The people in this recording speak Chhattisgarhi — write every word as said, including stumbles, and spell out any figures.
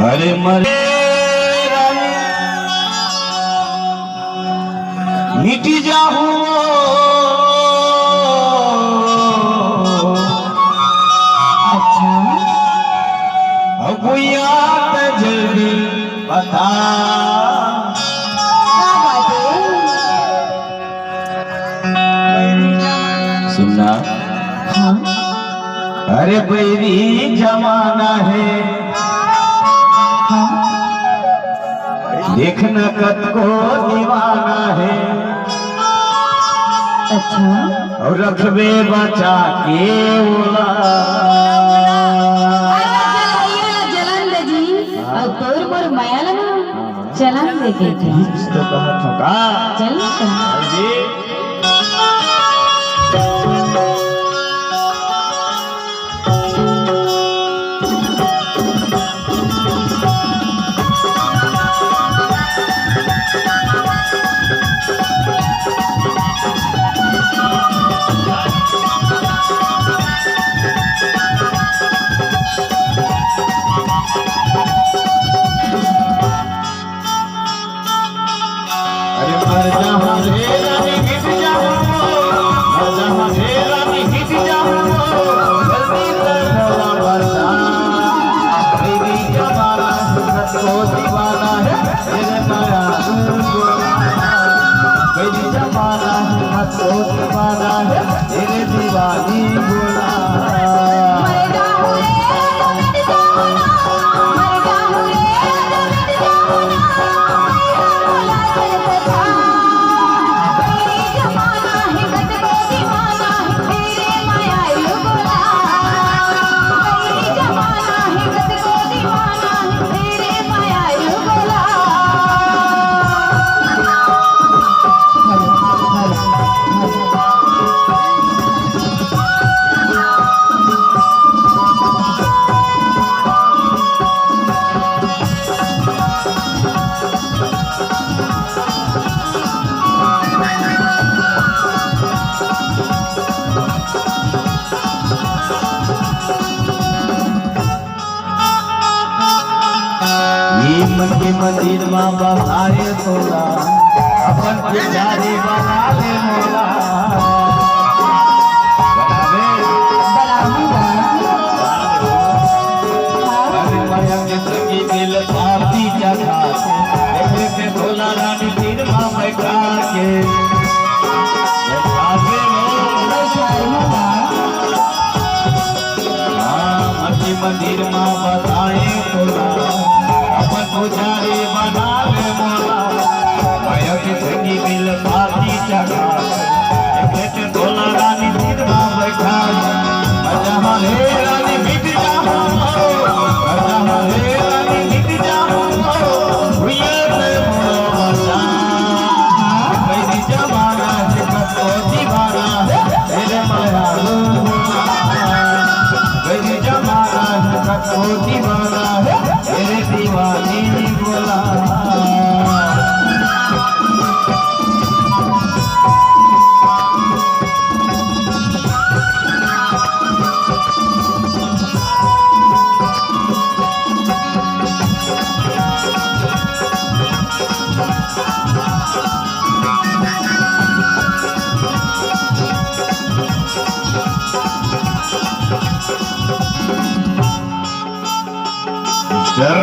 अरे मरे मिट जाहूं अच्छा। अब याद जल्दी बता। का बात है? सुनना। हाँ। अरे बैरी जमाना है। हाँ। देखना कतको दीवाना है। अच्छा। अउ रखबे बचा के ओला। अरे जलाइए ला जलन दे जी। हाँ। अउ तोर मोर मया ला ना हाँ। जलन दे के जी। कुछ तो कहा था का? चल ना। जी। अरे मर जाहूं रे रानी, मिट जाहूं, मर जाहूं रे रानी, मिट जाहूं, जल्दी कर मोला बता। बैरी जमाना है, कतको दीवाना है, तेरे मया बैरी जमाना है, कतको दीवाना है, तेरे दीवानी बोला। ये मन के मंदिर मा बसाए तोला, अपन पुजारी बना ले मोला। बना ले। बनाऊंगा। अरे मया के संगी दिल पाती चढ़ा के, देखे से भोला रानी तीर मा बैठा के। बैठा के लो। बैठा लूंगा। हाँ, मती मंदिर मा बताए तोला, अपन पुजारी बना ले मोला। मया के संगी दिल पाती चढ़ा, एक तोला रानी तीर मा बैठा। मजा मा हे रानी मिट जाहूं, मजा मा हे रानी मिट जाहूं, हुए से मोला बचा। बैरी जमाना है कतको दीवाना है, तेरे मया बैरी जमाना है कतको दीवाना है, तेरे दीवानी बोला। सर,